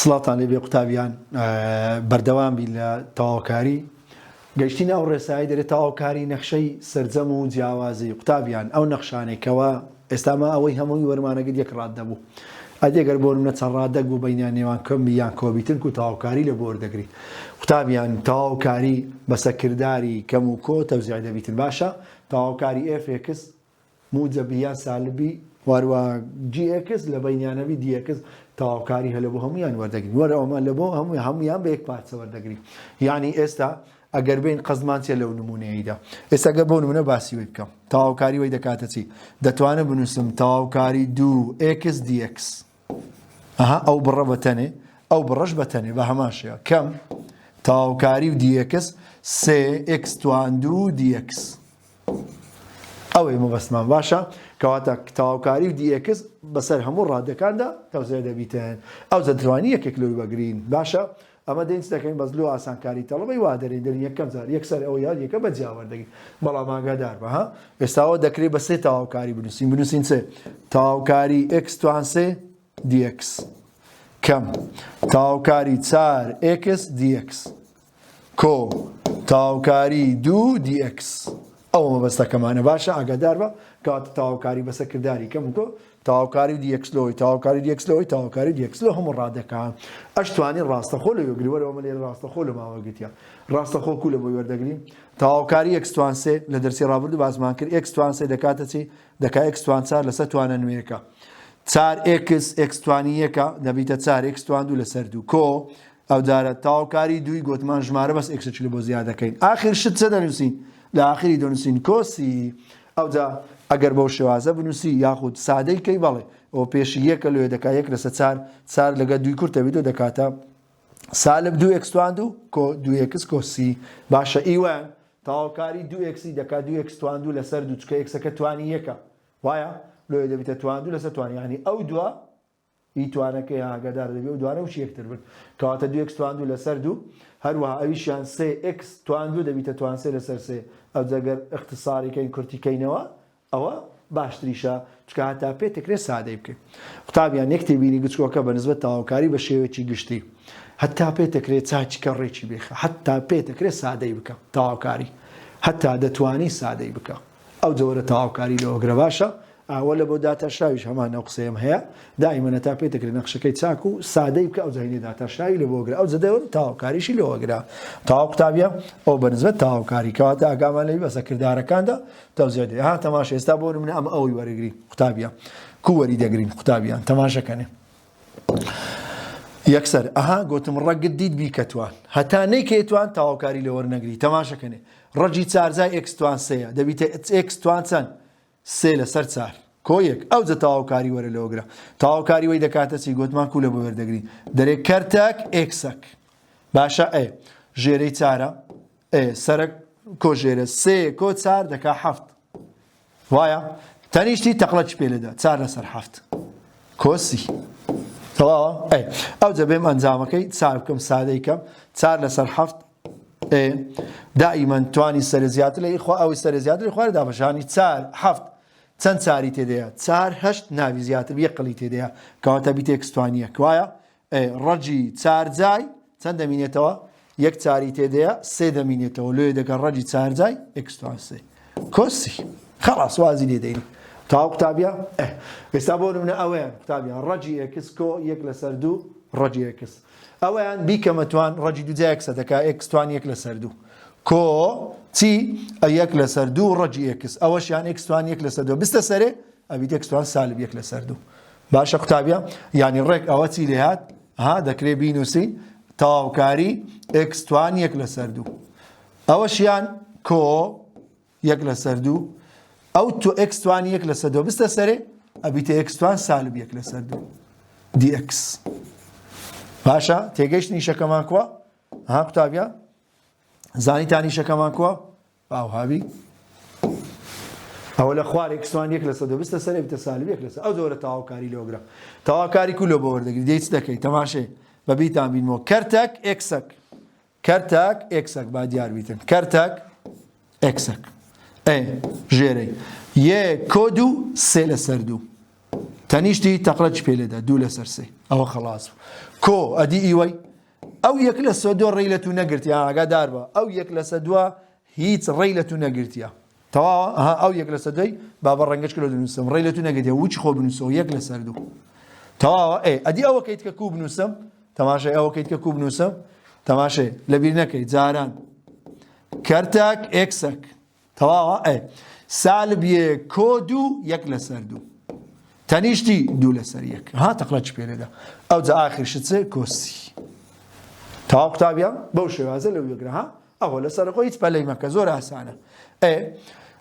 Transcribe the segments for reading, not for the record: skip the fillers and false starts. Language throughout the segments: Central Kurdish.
سڵاوتان لێبێ قوتابیان بەردەوام بین لە تەواوکاری گەشتینە ئەو ڕێسایی دەرێ تەواوکاری نەخشەی سەرجەم و جیاوازی قوتابیان ئەو نەخشانەی کەوا ئێستا ما ئەوەی هەمووی وەرمانەگرت یەک ڕاد دەبوو ئەدی گەر بۆ نمونە چەند ڕادەک بوو بینیان نێوان کەم بی یان کۆبیتن کو تەواوکاری لە بۆ وەردەگری قوتابیان تەواوکاری بەسە کرداری کەم و کۆ تەوزیع دەبیتن باشە تەواوکاری f x موجەبی یان سالبی واروا g x لە بەینیانە بی d x تەواوکاری هە لە بۆ هەمویان وەردەگرین وەرە ئەومان لە بۆ هەموو هەمویان بە یەک پارچە وەردەگرین یعنی ئێستا ئەگەر بین قەزمان چیە لەو نمونەیەیدا ئێستا گەر بۆ نمونە باسی وی بکەم تەواوکاری وی دەکاتە چی دەتوانم بنووسم تەواوکاری دوو x d x ئەها ئەو بڕە بە تەنێ ئەو بڕەش بە تەنێ بە هەمان شێوە کەم تەواوکاری و d x سێ x توان دوو d x ئەوەی مەبەستمان باشە کەواتە تەواوکاری و d x بەسەر هەموو ڕادەکاندا تەوزیع دەبیتن ئەو دەتوانی یەکێک لەوی بەگرین باشە ئەمە دێین چ دەکەین بەس لۆ ئاسانکاری تەڵەبەی وا دەرێین دەرین یەکەم جار یەکسەر ئەوە یان یەکە بە جیا وەردەگرین بەڵام ئاگادار بە ها ئێستاوە دەکرێت بە سێ تەواوکاری بنووسین بنووسین چ تەواوکاری x توان سێ dx کەم تەواوکاری چار x dx کۆ تەواوکاری دوو dx ئەوە مەبەستەکەمانە باشە ئاگادار بە کەواتە تەواوکاری بەسەر کرداری کەم و کۆ تەواوکاری و dx لۆی تەواوکاری dx لۆی تەواوکاری dx لۆ هەموو ڕادەکان ئەشتوانی ڕاستەخۆ لە وێگری وەرەوە من لێرە ڕاستەخۆ لە ماوە گرتیە ڕاستەخۆ کو لە بۆی وەردەگرین تەواوکاری x توان سێ لە دەرسی ڕابردوو باسمان کرد x توان سێ دەکاتە چی دەکا x توان چار لەسەر توانە نوێیەکە چار x x توانی یەکە دەبیتە چار x توان دوو لەسەر دوو کۆ ئەوجارە تەواوکاری دووی گۆتمان ژمارە بەس x ێکی لە بۆ زیاد دەکەین ئاخر شت چە دەنووسین لە ئاخری دەنووسین کۆ c ئەوجا ئەگەر بەو شێوازە بنووسی یاخود سادەی کەی بەڵێ ئەو پێشی یەکە لێ دەکا یەک لەسەر چار چار لەگە دووی کورتە بیتۆ دەکاتە سالب دوو x توان دوو کۆ دوو x کۆ c باشە ئیوان تەواوکاری دوو x ی دەکات دوو x توان دوو لەسەر دوو چکە x ەکە توانی یەکە وایە لۆیە دەبیتە توان دوو لەسەر توان یعنی ئەو دووە ی توانەکەی ئاگادار دەبی ئەو دوانە وشی یەکتر بن کەواتە دوو x توان دوو لەسەر دوو هەروەها ئەویشیان سێ x توان دوو دەبیتە توان سێ لەسەر سێ ئەوجا گەر اختصاری کەین کورتی کەینەوە ئەوە باشتریشە چونکە هەتا پێ تکرێ سادەی بکەین قوتابیان یەک تێبینی گچکۆکە بە نسبەت تەواوکاری بە شێوەیەکی گشتی هەتا پێ دەکرێت چاچکە ڕێکی بێخە هەتا پێ دەکرێت سادەی بکە تەواوکاری هەتا دەتوانی سادەی بکە ئەو جۆرە تەواوکاری لۆ گرە باشە ئاوە لە بۆ داتاشراویش هەمان ئەو قسەیەم هەیە دائیمەن هەتا پێت دەکرێت نەخشەکەی چاک و سادەی بکە ئەو جاهینەی داتاشراوی لە بۆ گرە ئەو جەدەوە تەواوکاریشی لۆ گرە تەواو قوتابیە ئەو بە نسبەت تەواوکاری کەواتە ئاگامان لێی بەسە کردارەکاندا تەوزیع دێ ها تەماشا ئێستا بۆ نمونە ئەمە ئەوەی وەرەگرین قوتابیە کو وەری دەگرین قوتابیان تەماشەکەنێ یەکسەر ئەها گوتم ڕەگت دیت بیکەتوان هەتا نەیکەیتوان تەواوکاری لەوەر نەگری تەماشەکەنێ ڕەگی چارجای x توان سێیە دەبیتە x توان چەند سێ لەسەر چار کۆ یەک ئەوجە تەواوکاری وەرە لەوەگرە تەواوکاری وەی دەکاتە چی گوتمان کو لە بۆ وەردەگری دەرێ کەرتەک x ەک باشە ئێ ژێرەی چارە ئێ سەرەک کۆ ژێرە سێ کۆ چار دەکا حەفت وایە تەنیشتی تەقلەکی پێ لێدا چار لەسەر حەفت کۆ c تەواوە ئەی ئەو جەبێم ئەنجامەکەی چار بکەم سادەی کەم چار لەسەر حەفت ئێ دائیمەن توانی سەر زیاتر لە ئیخوا ئەوەی سەر زیاتر لە خواردا بەشانی چار حەفت چەند چاری تێدەیە چار هەشت ناوی زیاتر یەک قلی تێدەیە کەواتە بیتێ x توانیە وایە ئێ ڕەگی چارجای چەند دەمینێتەوە؟ یەک چاری تێدەیە سێ دەمینێتەوە لۆیە دەکە ڕەگی چارجای x توان سێ کۆ c خلاص وازی لێ دەین تاو قوتابیە ئێ ئێستا بۆ نمونە ئەوەیان قوتابیان ڕەگی x کۆ یەک لەسەر دوو ڕەگی x ئەوەیان بیکەمە توان ڕەگی دوو جا x ە دەکا x توان یەک لەسەر دوو کۆ چی یەک لەسەر دوو ڕەگی x ئەوەشیان x توان یەک لەسەر دوو بستە سەرێ ئەبیت x توان سالب یەک لەسەر دوو باشە قوتابیان یانی ڕێک ئەوە چی لێهات ها دەکرێ بینوسین تەواوکاری x توان یەک لەسەر دوو ئەوەشیان کۆ یەک لەسەر دوو ئەو تۆ x توان یەک لەسەر دوو بستە سەرێ ئەبیتە x توان سالب یەک لەسەر دوو dx باشە تێگەیشت نیشەکەمان کووە ها قوتابیان زانیتان نیشەکەمان کووە ئاوهابی ئەوە لە خوار x توان یەک لەسەر دوو بستە سەر بتە سالب یەک لەسەر ئەو جۆرە تەواوکاری لۆگرە تەواوکاری کو لۆ بۆ وەردەگری دەی چ دەکەی تەماشێ بە بیتان بینمەوە کەرتەک x ەک کەرتەک x ەک با دیار بیتن کەرتەک x ەک ئێ ژێرەی یە کۆ دوو سێ لەسەر دوو. تەنیشتی تەقلەچ پێ لێدە دوو لەسەر سێ ئەوە خەڵاس بوو کۆ ئەدی ئیوەی ئەو یەک لە سە دووە ڕێی لە تو نەگرتیە ئاگادار بە ئەو یەک لە سە دووە هیچ ڕێی لە تو نەگرتیە تەواوە ئەها ئەو یەک لەسەر دوی با بە ڕەنگەچ کلۆ دنووسم ڕێی لە تو نەگرتیە وچ خۆ بنووسەوە یەک لەسەر دوو تەواوە ئێ ئەدی ئەوە کەیت کە کو بنووسم تەماشای ئەوە کەیت کە کو بنووسم تەماشای لەبیر نەکەی جاران کەرتەک ئێکسەک تەواوە ئێ سالب یە کۆ دوو یەک لەسەر دوو تەنیشتی دوو لەسەر یەک ها تەقلە چ پێ لێدا ئەوجا ئاخر شت چ کۆ سی تەواو قوتابیان بەو شێوازە لەو یەکرە ها ئەوە لەسەر خۆ هیچ پەلەی مەکە زۆر ئاسانە ئێ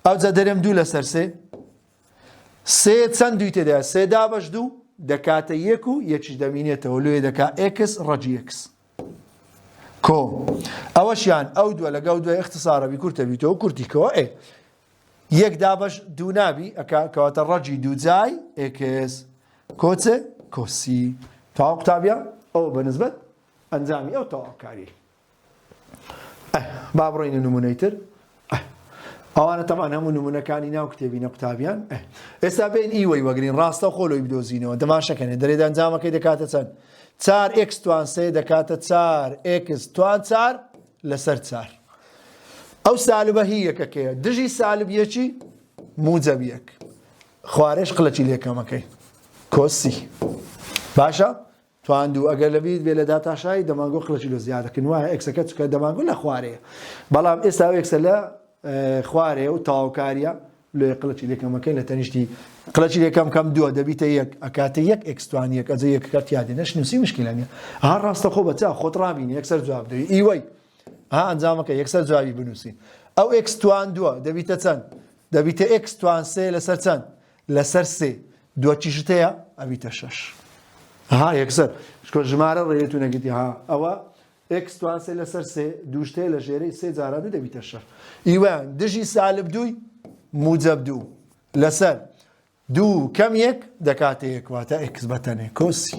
ئەوجا دەرێم دوو لەسەر سێ سێ چەند دووی تێدا سێ دابەش دوو دەکاتە یەک و یەکیش دەمینێتەوە لێ دەکا ئێکس ڕەجی ئێکس کۆ ئەوەشیان ئەو دووە لەگەڵ دوای اختصارەبی کورتە بیتەوە کورتی کەوە ئێ یەک دابەش دوو نابی ئەکا کەواتە ڕەجی دووجای ئێکس کۆچ کۆ سی تەواو قوتابیان ئەوە بە نسبەت ئەنجامی ئەو تەواوکاری با بڕۆینە نمونەی تر ئەوانە تەمان هەموو نمونەکانی ناو کتێبینە قوتابیان ئێستا بین ئیوەی وەگرین ڕاستە خۆ لۆی بدۆزینەوە دەماشەکەنێ دەرێ ئەنجامەکەی دەکاتە چەند چار ئێکس توان سێ دەکاتە چار ئێکس توان چار لەسەر چار ئەو سالبە هی یەکەکەیە دژی سالب یەکی موجەب یەک خوارێش قلەکی لێکەمەکەی کۆ سی باشە توان دوو ئەگەر لەبیرت بێ لە داتاشایی دەمانگۆ قلەکی لۆ زیادەکەن وایە ئێکسەکە چکە دەمانگۆ لە خوارەیە بەڵام ئێستا ئەو ئێکسە لە خوارەیە و تەواوکاریە لۆ قلەکی لێکەمەکەی لە تەنیشتی قلەکی لێکەم کەم دووە دەبیتە یەک ئەکاتە یەک ئێکس توان یەک ئەجە یەکەکە تیادێ نەشنووسی مشکلە نیە ها ڕاستە خۆ بە چا خۆت ڕابینی یەکسەر جواب دەوی ئیوەی ها ئەنجامەکە یەکسەر جوابی بنووسی ئەو ئێکس توان دووە دەبیتە چەند دەبیتە ئێکس توان سێ لەسەر چەند لەسەر سێ دووە چیشت هەیە ئەبیتە شەش ها یەکسەر شکۆ ژمارە ڕێت و نەگرتی ها ئەوە ئێکس توان سێ لەسەر سێ دوو شتەیە لە ژێرەی سێ جاران دوو دەبیتە شەش ئیوان دژی سالب دووی موجەب دوو لەسەر دوو کەم یەک دەکاتە یەک واتە ئێکس بەتەنێ کۆ سی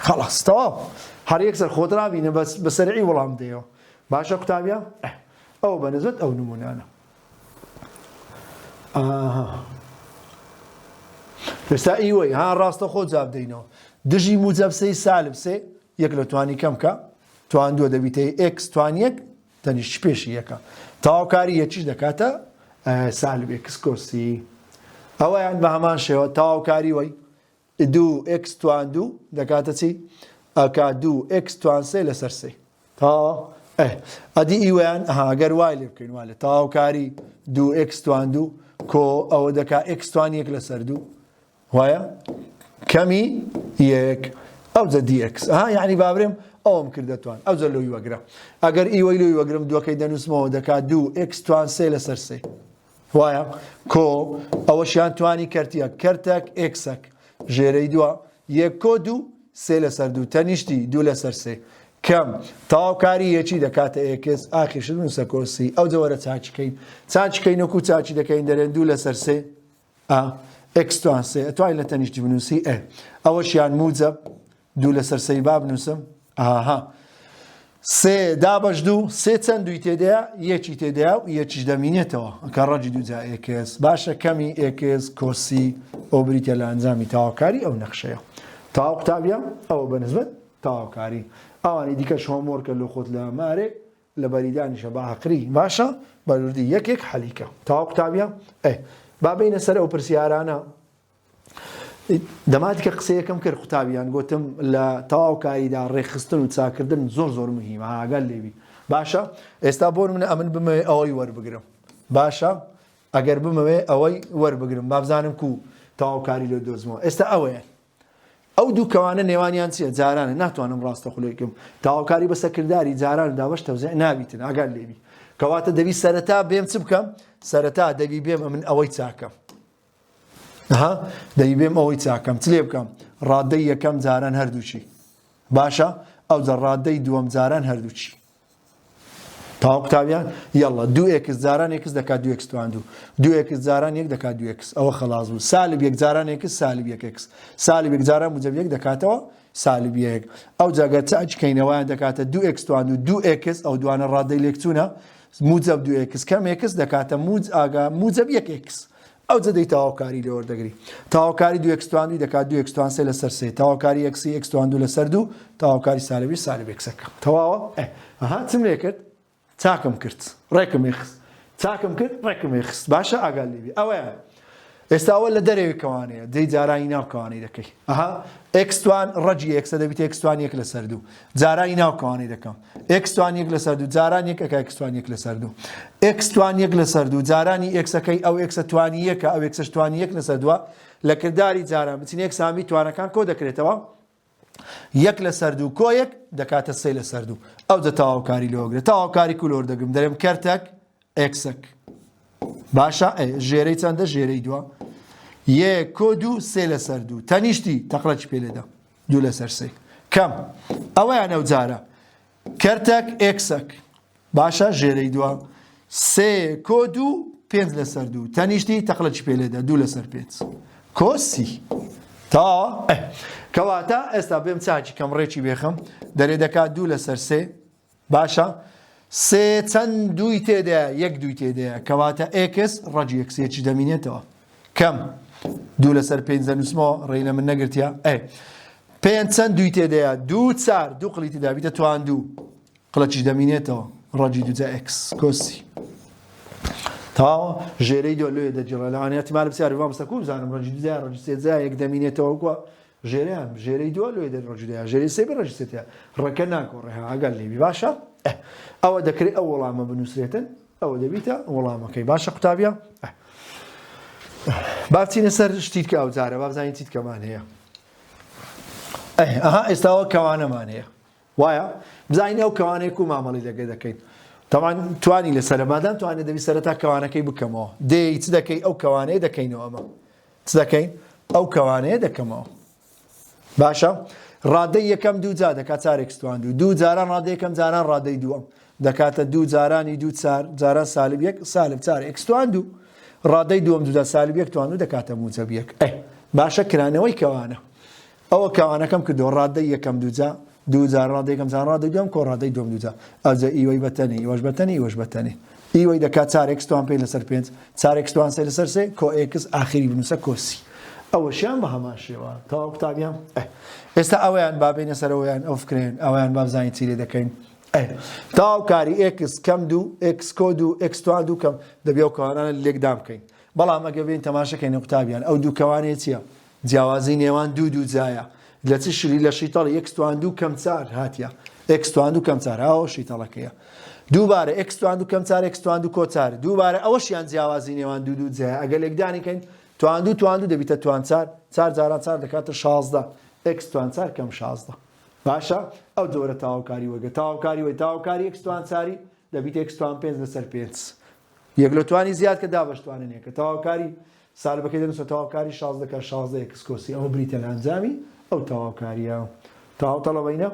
خلاص تەواو هەر یەکسەر خۆت ڕابینە بەس بەسەرعی وەڵام دەیەوە باشە قوتابیان ئەو بە نسبەت ئەو نمونانە ئێستا ئیوەی ها ڕاستە خۆ جواب دەینەوە دژی موجەب سێی سالب سێ یەک لە توانی کەم کە توان دووە دەبیتە ئێکس توان یەک تەنیشت پێشی یەکە تەواوکاری یەکیش دەکاتە سالب ئێکس کۆ سی ئەوەیان بە هەمان شێوە تەواوکاری وەی دوو ئێکس توان دوو دەکاتە چی؟ ئەکا دوو ئێکس توان سێ لەسەر سێ تەواوە؟ ئێ ئەدی ئیوەیان ئەها گەر وای لێ بکەین وا لێ تەواوکاری دوو ئێکس توان دوو کۆ ئەوە دەکا ئێکس توان یەک لەسەر دوو وایە کەمی یەک ئەوجە دی ئێکس ها یعنی بابرێم ئەوم کردە توان ئەوجە لۆی وەگرە ئەگەر ئیوەی لۆی وەگرم دووەکەی دەنووسمەوە دەکا دوو ئێکس توان سێ لەسەر سێ وایە کۆ ئەوەشیان توانی کەرتیە کەرتەک ئێکسەک ژێرەی دووە یەک کۆ دوو سێ لەسەر دوو تەنیشتی دوو لەسەر سێ کەم تەواوکاری یەکی دەکاتە ئێکس ئاخیشت بنووسە کۆ سی ئەو جەوەرە چاچکەین چاچکەین وەکو چاچی دەکەین دەرێن دوو لەسەر سێ ئا ئێکس توان سێ ئەتوانی لە تەنیشتی بنووسی ئێ ئەوەشیان موجەب دوو لەسەر سێی با بنووسم ئاها سێ دابەش دوو سێ چەند دووی تێدەیە یەکی تێدەیە و یەکیش دەمینێتەوە کە ڕەجی دووجا ئێکس باشە کەمی ئێکس کۆ سی ئەو بریتە لە ئەنجامی تەواوکاری ئەو نەخشەیە تەواو قوتابیان ئەوە بەنسبەت تەواوکاری ئەوانی دیکەش homework ە لۆ خۆت لە مارێ لە بەریدانیشە بە ئاقری باشە بەوردی یەکێک حەلیکە تەواو قوتابیان ئێ با بینە سەر ئەو پرسیارانە دەماتیکە قسەیەکەم کرد قوتابیان گوتم لە تەواو کاریدا ڕێکخستن و چاکردن زۆر زۆر مهمە ئاگات لێبی باشە ئێستا بۆ منە ئەمن بمەوێ ئەوەی وەربگرم باشە ئەگەر بمەوێ ئەوەی وەربگرم بابزانم کو تەواوکاری لۆ دۆزمەوە ئێستا ئەوەیە ئەو دوو کەوانە نێوانیان چییە جارانە ناتوانم ڕاستە خولێکم تەواوکاری بەسە کرداری جاران دابش تەوزیع نابیتن ئاگات لێبی کەواتە دەبی سەرەتا بێم چ بکەم سەرەتا دەبی بێم ئەمن ئەوەی چاکەم ها دەی بێم ئەوەی چاکەم چ لێ بکەم ڕادەی یەکەم جاران هەردووچی باشە ئەوجا ڕادەی دووەم جاران هەردووچی تاو قوتابیان یاڵا دوو ئێکس جاران ئێکس دەکات دوو ئێکس توان دوو دوو ئێکس جاران یەک دەکات دوو ئێکس ئەوە خەلاص بوو سالب یەک جاران ئێکس سالب یەک ئێکس سالب یەک جاران موجب یەک دەکاتەوە سالب یەک ئەو جاگە چاچ کەینەوەیان دەکاتە دوو ئێکس توان دوو دوو ئێکس ئەو دوانە ڕادەی لێکچوونە موجب دوو ئێکس کەم ئێکس دەکاتە موج ئاگا موجب یەک ئێکس. ئەوجە دەی تەواوکاری لێ وەردەگری. تەواوکاری دوو ئێکس توان دووی دەکات دوو ئێکس توان سێ لەسەر سێ. تەواوکاری ئێکسی ئێکس توان دوو لەسەر دوو. تەواوکاری سالبی سالب ئێکسەکە. تەواوە؟ ئێ ئەها چم لێ کرد؟ چاکم کرد. ڕێکم خست. چاکم کرد ڕێکم خست. باشە ئاگات لێ بی. ئەوەیان. ئێستا ئەوە لە دەرەوەی کەوانەیە. دەی جارانی ناو کەوانەی دەکەی. ئەها ئێکس توان ڕەگی ئێکسە دەبیتە ئێکس توان یەک لەسەر دوو. جارانی ناو کەوانەی دەکەم. ئێکس توان یەک لەسەر دوو جاران یەک ئەکا ئێکس توان یەک لەسەر دوو. ئێکس توان یەک لەسەر دوو جارانی ئێکسەکەی ئەو ئێکسە توانی یەکە ئەو ئێکسەش توانی یەک لەسەر دووە لە کرداری جاران بچین یەکسان بی توانەکان کۆ دەکرێتەوە یەک لەسەر دوو کۆ یەک دەکاتە سێ لەسەر دوو ئەو دە تەواوکاری لۆگرێت تەواوکاری کولۆر دەگرم دەرێم کەرتەک ئێکسەک باشە ژێرەی چەندە ژێرەی دووە یە کۆ دوو سێ لەسەر دوو تەنیشتی تەقلەکی پێ لێدە دوو لەسەر سێ کەم ئەوەیان ئەو جارە کەرتەک ئێکسەک باشە ژێرەی دووە سێ کۆ دوو پێنج لەسەر دوو تەنیشتی تەقلەکی پێ لێدە دوو لەسەر پێنج کۆ سی تا کەواتە ئێستا بێم چاکی کەم ڕێکی بێخم دەرێ دەکات دوو لەسەر سێ باشە سێ چەند دووی تێدایە یەک دووی تێدایە کەواتە ئێکس ڕەگی ئێکس یەکیش دەمینێتەوە کەم دوو لەسەر پێنج دەنووسمەوە ڕێی لە من نەگرتیە ئێ پێنج چەند دووی تێدایە دوو چار دوو قڵی تێدا بیتە توان دوو قڵەکیش دەمینێتەوە ڕەگی دووجا ئێکس کۆ سی تاوە ژێرەی دۆ لۆیە دەگیڕە لەوانەیە احتمال پرسیار مامۆستا کو بزانم ڕەگی دووجا ڕەگی سێجا یەک دەمینێتەوە کووە ژێرەیان ژێرەی دووە لۆیە دەر ڕەگی دەیا ژێرەی سێ بێ ڕەگی سێ تیا ڕەکە ناگۆڕێ ها ئاگات لێ بی باشە ئه ئەوە دەکرێ ئەو وەڵامە بنووسرێتن ئەوە دەبیتە وەڵامەکەی باشە قوتابیان ئه با بچینە سەر شتیتکە ئەو جارە با بزانین چیتکەمان هەیە ئه ئەها ئێستاوە کەوانەمان هەیە وایە بزانین ئەو کەوانەیە کو مامەڵی لەگە دەکەین تەوان توانی لەسەر مادام توانێت دەبی سەرەتا کەوانەکەی بکەمەوە دێ چ دەکەی ئەو کەوانەیە دەکەینەوە ئەمە چ دەکەین؟ ئەو کەوانەیە دەکەمەوە. باشە ڕادەی یەکەم دوو جا دەکات چار ئێکس توان دوو دوو جاران ڕادەی یەکەم جاران ڕادەی دووەم دەکاتە دوو جارانی دوو چار جاران سالب یەک سالب چار ئێکس توان دوو ڕادەی دووەم دوودا سالب یەک توان دوو دەکاتە موجەب یەک ئێ باشە کرانەوەی کەوانە ئەوە کەوانەکەم کردەوە ڕادەی یەکەم دووجا دوو جار ڕادەی یەکەم جار ڕادەی دووەم کۆ ڕادەی دووەم دووجا ئەوجا ئیوەی بەتەنێ ئیوەش بەتەنێ ئیوەش بەتەنێ ئیوەی دەکات چار ئێکس توان پێ لەسەر پێنج چار ئێکس توان سێ لەسەر سێ کۆ ئێکس ئاخری بنووسە کۆ سی ئەوەشیان بە هەمان شێوە تەواو قوتابیان ئێستا ئەوەیان با بینە سەرەوەیان ئەو فکرێن ئەویان با بزانین چی لێ دەکەین تەواو کاری ئێکس کەم دوو ئێکس کۆ دوو ئێکس توان دوو کەم دەبێ ئەو کەوانانە لێکدان بکەین بەڵام ئەگە بێین تەماشەکەین قوتابیان ئەو دوو کەوانەیە چییە جیاوازی نێوان دوو دووجایە لە چ شری لە شیتەڵی ئێکس توان دوو کەم چار هاتیە ئێکس توان دوو کەم چار ئەوە شیتەڵەکەیە دووبارە ئێکس توان دوو کەم چار ئێکس توان دوو کۆ چار دووبارە ئەوەشیان جیاوازی نێوان دوو دوو جایە ئەگەر لێکدانی کەین توان دوو توان دوو دەبیتە توان چار چار جاران چار دەکاتە 16 ئێکس توان چار کەم 16 باشە ئەو جۆرە تاوکاری وەگە تاوکاری وەی تاوکاری ئێکس توان چاری دەبیتە ئێکس توان پێنج لەسەر پێنج یەک لە توانی زیاد کە دابەش توانە نیە کە تەواوکاری سالبەکەی دەنووسە تەواوکاری 16 کە 16 ئێکس کۆ سی ئەوە بریتە لە ئەنجامی ئەو تەواوکاریە تەواو تەڵەبەینە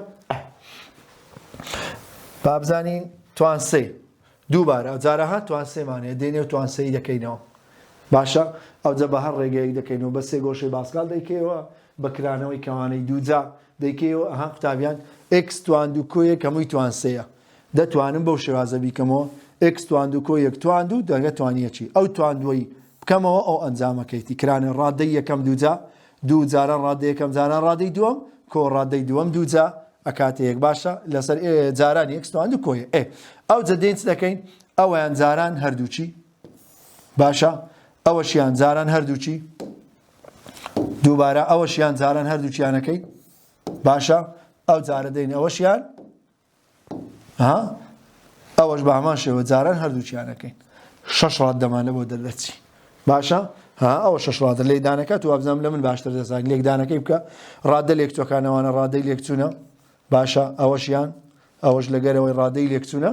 با بزانین توان سێ دووبارە جارە ها توان سێمانەیە دێنێ و توان سێی دەکەینەوە باشە ئەوجە بە هەر ڕێگەیەک دەکەینەوە بە سێ گۆشەی باسکال دەیکەیەوە بە کرانەوەی کەوانەی دووجا دەیکەیەوە ئەها قوتابیان ئێکس توان دوو کۆیەک هەمووی توان سێیە دەتوانم بەو شێوازە بیکەمەوە، ئێکس توان دوو کۆ یەک توان دوو دەگە توان یەکی ئەو توان دووەی بکەمەوە ئەو ئەنجامەکەیتی کرانە ڕادەی یەکەم دووجا دوو جاران ڕادەی یەکەم جاران ڕادەی دووەم کۆ ڕادەی دووەم دووجا ئەکاتە یەک باشە لەسەر ئێ جاران ئێکس توان دوو کۆیە ئێ ئەو جە دێین چ دەکەین ئەویان جاران هەردووچی باشە ئەوەشیان جاران هەردووچی دووبارە ئەوەشیان جاران هەردووچیانەکەی باشە ئەو جارە دێین ئەوەشیان ها ئەوەش بە هەمان شێوە جاران هەردووکیانەکەین شەش ڕاددەمان لە بۆ دەردەچی باشە ها ئەوە شەش ڕادە لێکدانەکە تو وابزانم لە من باشتر دەزانین لێکدانەکەی بکە ڕادە لێکچوەکانەوانە ڕادەی لێکچوونە باشە ئەوەشیان ئەوەش لەگەرەوەی ڕادەی لێکچوونە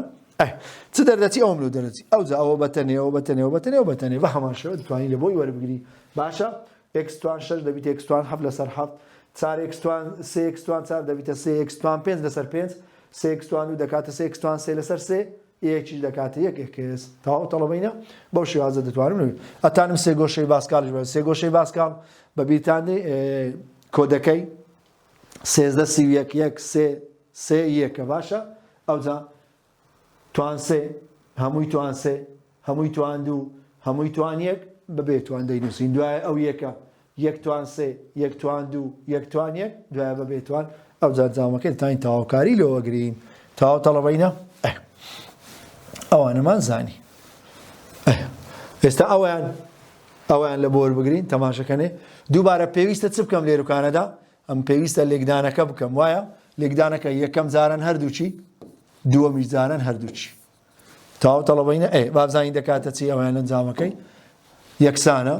چ دەردەچی ئەوم لۆ دەردەچی ئەوجا ئەوە بەتەنێ ئەوە بەتەنێ ئەوە بەتەنێ ئەوە بەتەنێ بە هەمان شێوە دەتوانین لە بۆی وەربگری باشە ئێکس توان شەش دەبیتە ئێکس توان حەفت لەسەر حەفت چار ئێکس توان سێ ئێکس توان چار دەبیتە سێ ئێکس توان پێنج لەسەر پێنج سێ ئێکس توان دوو دەکاتە سێ ئێکس توان سێ لەسەر سێ یەکیش دەکاتە یەک ئێکس تەواو تەڵەبەینە بەو شێوازە دەتوانم نوێ ئەتانم سێ گۆشەی باسکاڵیش بە سێ گۆشەی باسکاڵ بە بیرتان دێ کۆدەکەی سێزدە سی و یەک یەک سێ سێ یەکە باشە ئەوجا توان سێ هەمووی توان سێ هەمووی توان دوو هەمووی توان یەک. بە بێتوان دەینووسین دوایە ئەو یەکە یەک توان سێ یەک توان دوو یەک توان یەک دوایە بە بێتوان ئەوجا ئەنجامەکەی دەتوانین تەواوکاری لۆ وەگرین تەواو تەڵەبەینە ئەوانەمان زانی ئێستا ئەویان ئەویان لە بۆر بگرین تەماشەکەنێ دووبارە پێویستە چ بکەم لێرکانەدا ئەم پێویستە لێکدانەکە بکەم وایە لێکدانەکە یەکەم جاران هەردووچی دووەمیش جاران هەردووچی تەواو تەڵەبەینە ئێ بابزانین دەکاتە چی ئەویان ئەنجامەکەی یەکسانە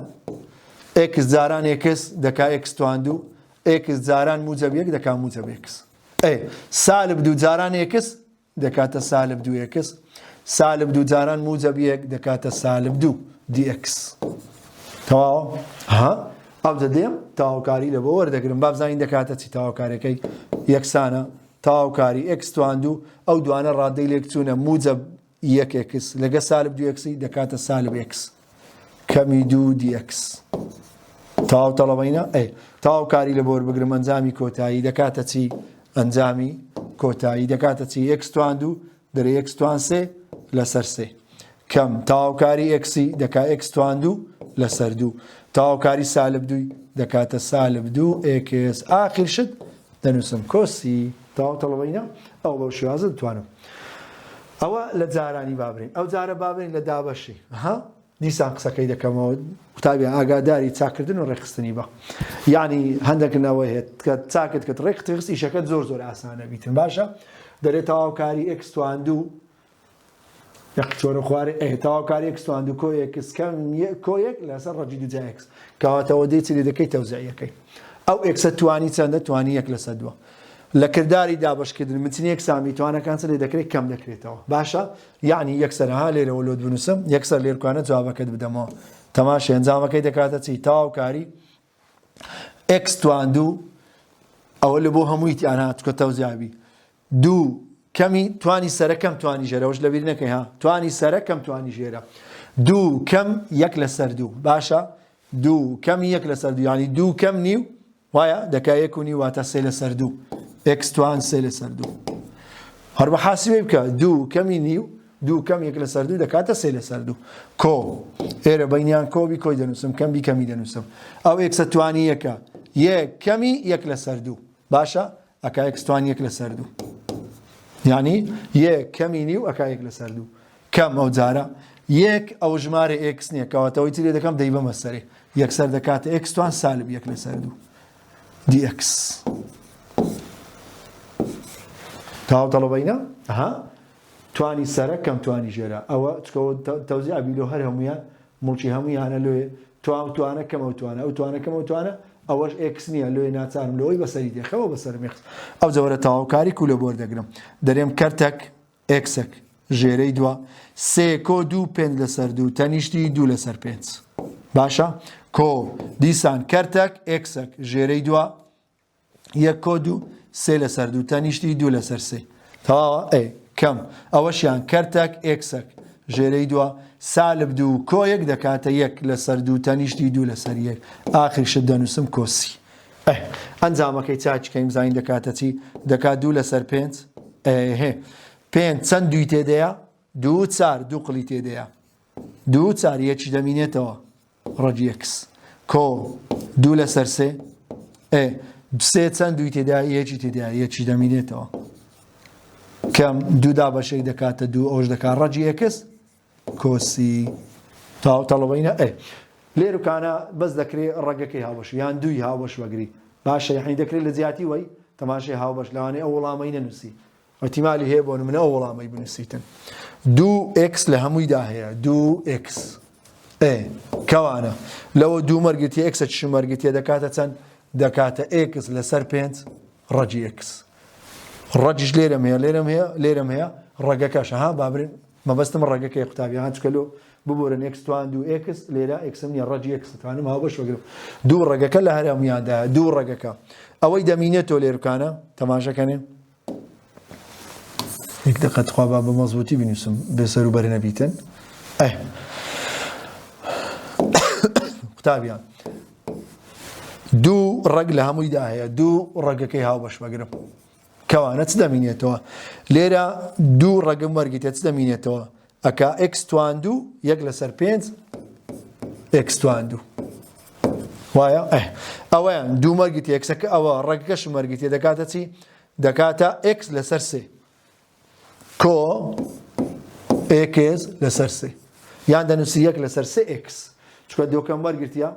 ئێکس جاران ئێکس دەکا ئێکس توان دوو ئێکس جاران موجەب یەک دەکا موجەب ئێکس ئێ سالب دوو جاران ئێکس دەکاتە سالب دوو ئێکس سالب دوو جاران موجەب یەک دەکاتە سالب دوو دی ئێکس تەواوە ها ئەو دەدێم تەواوکاری لە بۆ وەردەگرم بابزانین دەکاتە چی تەواوکارەکەی یەکسانە تەواوکاری ئێکس توان دوو ئەو دوانە ڕادەی لێکچوونە موجەب یەک ئێکس لەگە سالب دوو ئێکسی دەکاتە سالب ئێکس کەمی دوو دی ئێکس تەواو تەڵەبەینە ئەی تەواوکاری لە بۆر بگرم ئەنجامی کۆتایی دەکاتە چی ئەنجامی کۆتایی دەکاتە چی ئێکس توان دوو دەرێ ئێکس توان سێ لەسەر سێ کەم تەواوکاری ئێکسی دەکا ئێکس توان دوو لەسەر دوو تەواوکاری سالب دووی دەکاتە سالب دوو ئێکس ئاخیر شت دەنووسم کۆسی تەواو تەڵەبەینە ئەو بەو شێوازە دەتوانم ئەوە لە جارانی بابرین ئەو جارە بابرین لە دابەشی ها دیسان قسەکەی دەکەمەوە قوتابیان ئاگاداری چاکردن و ڕێکخستنی بە یعنی هەندێک نەوە هەیە کە چاکت کرد ڕێکت خست ئیشەکەت زۆر زۆر ئاسانە بیتن باشە دەرێ تەواوکاری ئێکس توان دوو یەک چۆرە خوارێ ئێ تەواوکاری ئێکس توان دوو کۆ ئێکس کەم کۆ یەک لەسەر ڕەجی دوو جا ئێکس کەواتەوە دێ چی لێ دەکەی تەوزیعیەکەی ئەو ئێکسە توانی چەندە توانی یەک لەسەر دووە لە کرداری دابەشکردن متنی یەکسانی توانەکان چ لێ دەکرێت کەم دەکرێتەوە باشە یعنی یەکسەر ها لێرەوە لۆت بنووسم یەکسەر لێرکانە جوابەکەت بدەمەوە تەماشێ ئەنجامەکەی دەکاتە چی تەواوکاری ئێکس توان دوو ئەوە لە بۆ هەمووی تیان هاتوکە تەوزیابی دوو کەمی توانی سەرە کەم توانی ژێرە ئەوەش لەبیر نەکەی ها توانی سەرە کەم توانی ژێرە دوو کەم یەک لەسەر دوو باشە دوو کەمی یەک لەسەر دوو یعنی دوو کەم نیو وایە دەکا یەک و نیو واتە سێ لەسەر دوو ئێکس توان سێ لەسەر دوو هەر بە حاسبەی بکە دوو کەمی نیو دوو کەم یەک لەسەر دوو دەکاتە سێ لەسەر دوو کۆ ئێرە بینیان کۆبی کۆی دەنووسم کەم بی کەمی دەنووسم ئەو ئێکسە توانی یەکە یەک کەمی یەک لەسەر دوو باشە ئەکا ئێکس توان یەک لەسەر دوو یعنی یەک کەمی نیو ئەکا یەک لەسەر دوو کەم ئەو جارە یەک ئەو ژمارە ئێکس نییە کەواتەوەی ترێ دەکەم دەیبەمە سەرێ یەکسەر دەکاتە ئێکس توان سالب یەک لەسەر دوو دی ئێکس تاو تەڵەبینە ها توانی سەرە کەم توانی ژێرە ئەوە چکەوە تەوزی ئەبیلۆ هەر هەمویان موڵکی هەموویانە لۆیێ تۆ ئەو توانە کەم ئەو توانە ئەو توانە کەم ئەو توانە ئەوەش ئێکس نییە لۆیێ ناچارم لەوەی بەسەری دێ خەوە بەسەرم ئێکس ئەو جەوەرە تەواوکاری کو لە بۆر دەگرم دەرێم کەرتەک ئێکسەک ژێرەی دوا سێ کۆ دوو پێنج لەسەر دوو تەنیشتی دوو لەسەر پێنج باشە کۆ دیسان کەرتەک ئێکسەک ژێرەی دوا یەک کۆ دوو سێ لەسەر دوو تەنیشتی دوو لەسەر سێ تەواوە ئەی کەم ئەوەشیان کەرتەک ئێکسەک ژێرەی دووە سالب دوو کۆ یەک دەکاتە یەک لەسەر دوو تەنیشتی دوو لەسەر یەک ئاخری شت دەنووسم کۆسی ئه ئەنجامەکەی چاکەکەیم زین دەکاتە چی دەکات دوو لەسەر پێنج ئه پێنج چەند دووی تێدەیە دوو چار دوو قڵی تێدەیە دوو چار یەکی دەمینێتەوە ڕەگی ئێکس کۆ دوو لەسەر سێ ئێ سێ چەند دووی تێدا یەکی تێدا یەکی دەمینێتەوە کەم دوو دابەشێک دەکاتە دوو ئەوش دەکات ڕەگی ئێکس کۆسی تاو تەڵەبینە ئێ لێرکانە بەس دەکرێت ڕەگەکەی هاوبەش یان دووی هاوبەش وەگری باشە یعنی دەکرێت لە جیاتی وەی تەماشای هاوبەش لەوانەیە ئەو وەڵامەی نەنووسی ئیحتیمالی هەیە بۆ نمونە ئەو وەڵامەی بنووسیتن دوو ئێکس لە هەموویدا هەیە دوو ئێکس ئێ کەوانە لەوە دوو مەرگتیە ئێکسە چ مەرگتیە دەکاتە چەند دەکاتە ئێکس لەسەر پێنج ڕەجی ئێکس ڕەجیش لێرەم هەیە لێرەم هەیە لێرەم هەیە ڕەگەکەش ها بابرین مەبەستم ڕەگەکەی قوتابیان چکە لۆ ببورن ئێکس توان دوو ئێکس لێرە ئێکسم نییە ڕەجی ئێکس توانم هاوبەش وەگرم دوو ڕەگەکە لە هەر هەمویاندا دوو ڕەگەکە ئەوەی دەمینێتەوە لێرکانە تەماشەکەنێ یەک دقە تخوا با بە مەزبوتی بنووسم بێ سەر و بەر نەبیتن ئەه قوتابیان دوو ڕەگ لە هەموویدا هەیە دوو ڕەگەکەی هاوبەش بەگرم کەوانە چ دەمینێتەوە لێرە دوو ڕەگم وەرگتێ چ دەمینێتەوە ئەکا ئێکس توان دوو یەک لەسەر پێنج. ئێکس توان دوو وایە؟ ئه ئەوەیان دوو مەرگی ئێکسەکە ئەوە ڕەگەکەشم وەرگرتیە دەکاتە چی؟ دەکاتە ئێکس لەسەر سێ کۆ ئێکس لەسەر سێ یان دەنووسی یەک لەسەر سێ ئێکس چونکە دۆکەم وەرگرتیە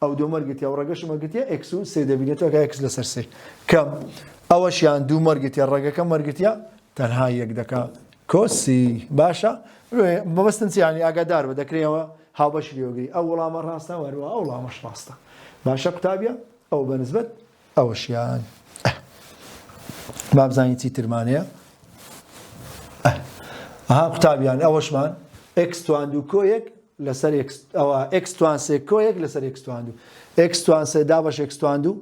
ئەو دوو مەرگتیا و ڕەگەشم وەرگرتیە ئێکس و سێ دەبینێتەوە کە ئێکس لەسەر سێ کەم ئەوەشیان دوو مەرگتیا ڕەگەکەم وەرگرتیە تەنها یەک دەکا کۆسی باشە مەبەستم چی یانی ئاگادار بە دەکرێەوە هاوبەشی لێوەگری ئەو وەڵامە ڕاستە وەروە ئەو وەڵامەش ڕاستە باشە قوتابیە ئەو بەنسبەت ئەوەشیان با بزانین چی ترمان هەیە ئەها قوتابیان ئەوەشمان ئێکس توان دوو کۆ یەک لەسەر ئەوە ئێکس توان سێ کۆ یەک لەسەر ئێکس توان دوو ئێکس توان سێ دابەش ئێکس توان دوو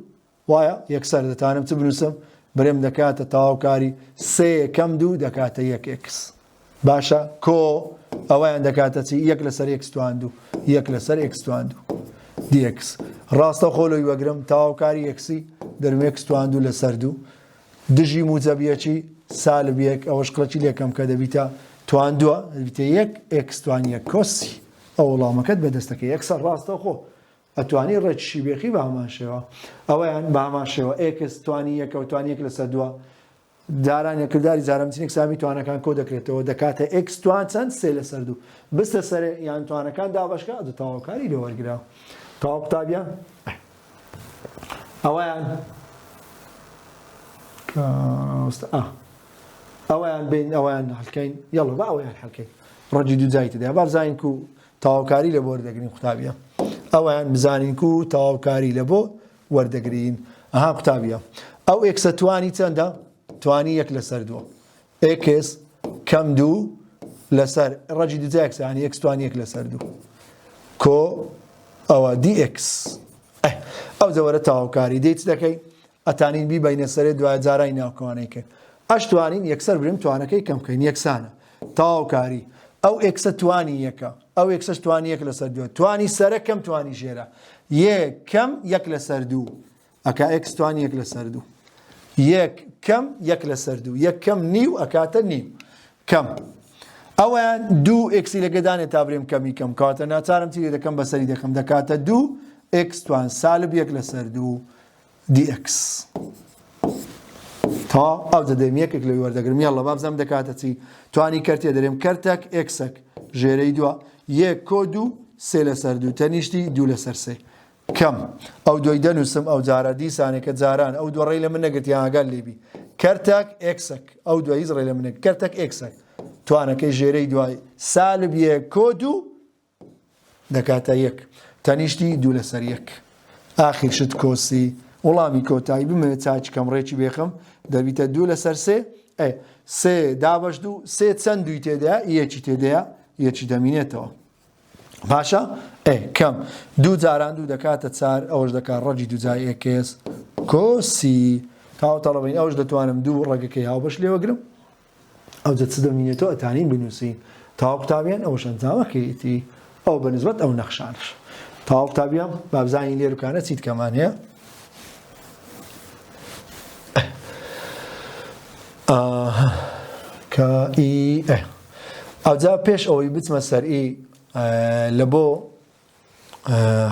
وایە یەکسەر دەتوانم چ بنووسم برێم دەکاتە تەواوکاری سێ کەم دوو دەکاتە یەک ئێکس باشە کۆ ئەوەیان دەکاتە چی یەک لەسەر ئێکس توان دوو یەک لەسەر ئێکس توان دوو dx ڕاستە خۆ لۆی وەگرم تەواوکاری ئێکسی دەرم ئێکس توان دوو لەسەر دوو دژی موجەب یەکی سالب یەک ئەوەش قڵەکی لێکەم کە دەبیتە توان دووە دەبیتە یەک ئێکس توان یەک کۆسی ئەو وەڵامەکەت بەدەستەکەی یەکسەر ڕاستەوخۆ ئەتوانی ڕێکیشی بێخی بە هەمان شێوە ئەوەیان بە هەمان شێوە ئێکس توانی یەکە و توانی یەک لەسەر دووە جاران یە کرداری جاران بچینێک سامی توانەکان کۆ دەکرێتەوە دەکاتە ئێکس توان چەند سێ لەسەر دوو بستە سەرێ یان توانەکان دابەشکە ئەدو تەواوکاری لێ وەرگرە تەواو قوتابیان ئەوەیان ئەوەیان بین ئەویان هەلکەین یاڵە بە ئەویان هەلکەین ڕەجی دوو جای تێدا با بزانین کو تەواوکاری لە بۆ وەردەگرین قوتابیە ئەویان بزانین کو تەواوکاری لە بۆ وەردەگرین ئەها قوتابیە ئەو ئێکسە توانی چەندە توانی یەک لەسەر دووە ئێکس کەم دوو لەسەر ڕەجی دوو جای ئێکس یانی ئێکس توانی یەک لەسەر دوو کۆ ئەوە دی ئێکس ئەو جەوەرە تەواوکاری دێت دەکەی ئەتانین بیبەینە سەرێ دوای جارای ناوکەوانەی کرد ئەشتوانین یەکسەر بریم توانەکەی کەم بکەین یەکسانە تەواوکاری ئەو ئێکسە توانی یەکە ئەو ئێکسەش توانی یەک لەسەر دووە توانی سەرە کەم توانی ژێرە یەک کەم یەک لەسەر دوو ئەکا ئێکس توانی یەک لەسەر دوو یەک کەم یەک لەسەر دوو یەک کەم نیو ئەکاتە نیو کەم ئەویان دوو ئێکسی لەگەدانێ تا برێم کەمی کەم کاتە ناچارم چی دەکەم بەسەری دەکەم دەکاتە دوو ئێکس توان سالب یەک لەسەر دوو dx تا ئەو دەدەم یەکێک لەوی وەردەگرم یاڵڵا با بزانم دەکاتە چی توانی کەرتێ دەرێم کەرتەک ئێکسەک ژێرەی دووە یەک کۆ دوو سێ لەسەر دوو تەنیشتی دوو لەسەر سێ کەم ئەو دوای دەنووسم ئەو جارە دیسانێکە جاران ئەو دووە ڕێی لە من نەگرتی ئاگات لێبی کەرتەک ئێکسەک ئەو دوای هیچ ڕێی لە من نەگرت کەرتەک ئێکسەک توانەکەی ژێرەی دوای سالب یەک کۆ دوو دەکاتە یەک تەنیشتی دوو لەسەر یەک ئاخیر شت کۆسی وڵامی کۆتایی بمەوێت چاکی کەم ڕێکی بێخم دەبیتە دوو لەسەر سێ ئێ سێ دابەش دوو سێ چەند دووی تێدایە یەکی تێدایە یەکی دەمینێتەوە باشە ئێ کەم دوو جاران دوو دەکاتە چار ئەوەش دەکات ڕەگی دوو جای ئێکس کۆسی تاو تەڵەبین ئەوش دەتوانم دوو ڕەگەکەی هاوبەش لێوەگرم ئەوجا چ دەمینێتەوە ئەتانین بنووسین تەواو قوتابیان ئەوەش ئەنجامەکەیەتی ئەو بە نسبەت ئەو نەخشانش تەواو قوتابیان با بزانین لێرکانە چیت کەمان هەیە کە ئی ئەوجا پێش ئەوەی بچمە سەر ئی لە بۆ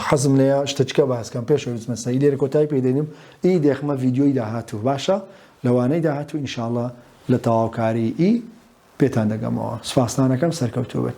حەزم لێیە شتەچکە باس کەم پێش ئەوەی بچمە سەری لێرە کۆتایی پێ دێنم ئی دێخمە ڤیدیۆی داهاتوو باشە لەوانەی داهاتوو ئینشاءاللە لە تەواوکاری ئی پێتان دەگەمەوە سوپاستان ئەکەم سەرکەوتوو بن.